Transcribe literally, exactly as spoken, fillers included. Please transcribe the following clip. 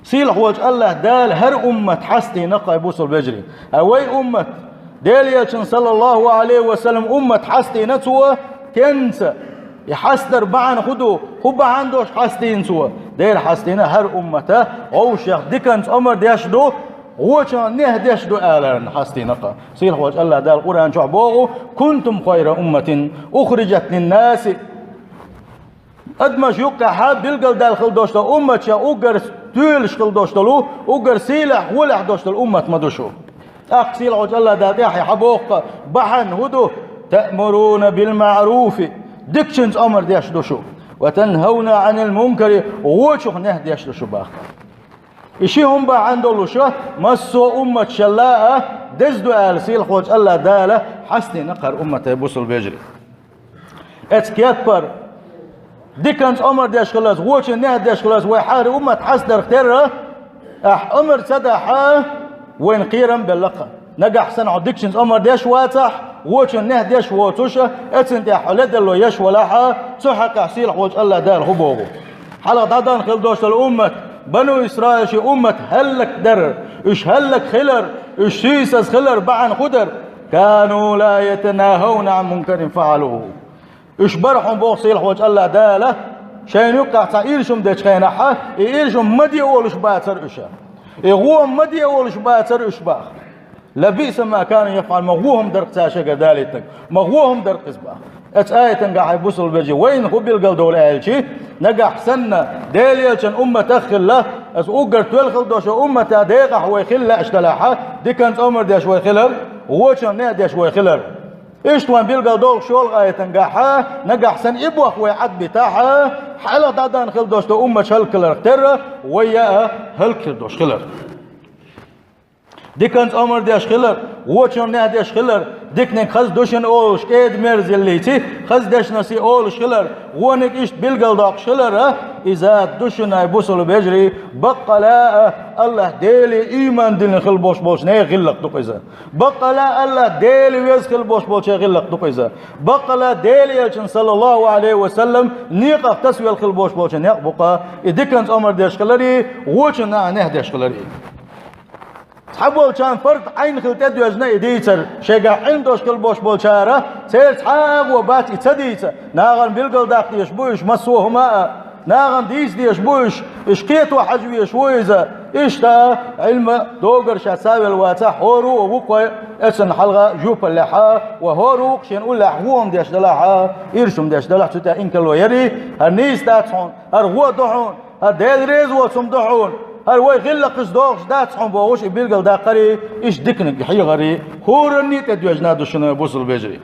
Сийлахьволчу АллахӀ Дала хӀара уммат хьастийна-кх, ай бусалба вежарий. Ай вай уммат, Делан Элчан, саллаллаху Ӏалайхи ва саллам, уммат хьастийна Цо, кенца, и хьастар бахьана хӀун ду, хӀун бахьана долуш хьастийна Цо? Дера хьастийна хӀара уммата, вовшех диканца омар деш ду, вочунах нехь деш ду аларна хьастийна-кх. Сийлахьволчу АллахӀ Дала Къуръан чохь боху: «Кунтум хайра умматин ухриджат линнаси». Адамаш юккъехь билгалдаьлла хила долуш долу умматех уггар тоьлуш хила долуш долу, уггар сийлахь, гӀолехь долуш долу уммат ма ду шу. ТӀаккха сийлахьволчу АллахӀ Дала тӀаьхьа хьан боху-кх, бахьана хӀун ду? «Таъмуруна бил маъруфи», дикачуьнца омар деш ду шу, «ва танхавна Ӏанил мункари», вочух нехь деш ду шу боху. И ши хӀума бахьана долуш, массо а умматашалла а деза ду аьлла, сийлахьволчу АллахӀ Дала хьастийна-кх хӀара уммат, ай бусалба вежарий. Эцу кеппара, диканца омар деш хиларца, вочунах нехь деш хиларца вай хӀара уммат хьастарх терра, ахь омар ца дахь, вайна кхерам а белла-кх. Нагахь санна хьо дикачуьнца омар деш вацахь, вочунах нехь деш воцуш, эцунна тӀехь хьо ледарло еш валахь, цу хьокъехь сийлахьволчу АллахӀ Дала хӀун боху? Хьалха дӀадахана хила долуш долу уммат, Бану Исраил шен уммат хӀаллакдара, уьш хӀаллакхилар, уьш сийсаз хилар бахьана хӀун дара? «Кану ла ятанахавна Ӏан мункарин фаӀалуху». Уьш бара хьуна боху сийлахьволчу АллахӀ Дала, шайна юккъехь цхьа ирча хӀума дечу хенахь, и ирча хӀума ма де олуш бацара уьш. И гӀо хӀума ма де олуш бацара уьш боху. «Лабиъса ма кану яфӀалун», ма гӀо хӀума дара-кх цара шайгара далийтинарг, ма гӀо хӀума дара-кх иза боху. Оцу аятангахь, хӀай бусалба вежарий, вайна хӀун билгалдолу аьлча, нагахь санна Делан Элчан умматах а хилла, аса уггар тоьлла хила долчу умматан декъахь вай хила лаьаш далахь, диканца омар деш вай хилар, вочунах нехь деш вай хилар. Иштта вайна билгалдолуш йолу аятангахь, нагахь санна и бохам вай Ӏадбитахь, хьалха дӀадахана хила долуш долу умматаш хӀаллакьхиларх терра, вай а хӀаллакьхир долуш хилар. Диканца омар деш хилар, вочунах нехь деш хилар, диканиг хаза ду шуна олуш, кӀеда-мерзаллица хаза дешнаш олуш хилар, вониг иштта билгалдоккхуш хилар, иза ду шуна, хӀай бусалба вежарий, баккъала а АллахӀ Деле ийман диллина хила болуш болчу нехан гӀиллакх ду-кх иза. Баккъала а АллахӀ Деле веза хила болуш болчеран гӀиллакх ду-кх иза. Баккъала а Делан Элчанна, саллаллаху Ӏалайхи ва саллам, некъах тасавелла хила болуш болчеран некъ бу-кх и диканца омар деш хилари, вочунах нехь деш хилари. Цхьаболчарна фард Ӏайн хила тӀедоьжна и дийцар, шайгахь Ӏилма долуш хила болуш болчара, церан цхьа а гӀо бац и ца дийца, нахана билгалдаккха дезаш бу уьш массо а хӀума а, нахана дийца дезаш бу уьш, уьш кхето хьажа везаш ву иза. Иштта Ӏилма догар ша ца велла вацахь, хӀора а ву-кх вай эцунна хьалха жоьпаллехь, ва хӀора а ву-кх шена уллехь гӀо хӀума деш далахь, ирча хӀума деш далахь, цу тӀехь инкарло яри, хӀара нийса дац хьуна, хӀара гӀо ду хьуна, хӀара Дела реза воцу хӀума ду хьуна, хӀара вай гӀиллакхаш дохуш дац хьуна бохуш, и билгалдаккхари, иштта диканиг хьехари, хӀоранна а тӀедоьжна ду шуна, бусалба вежарий.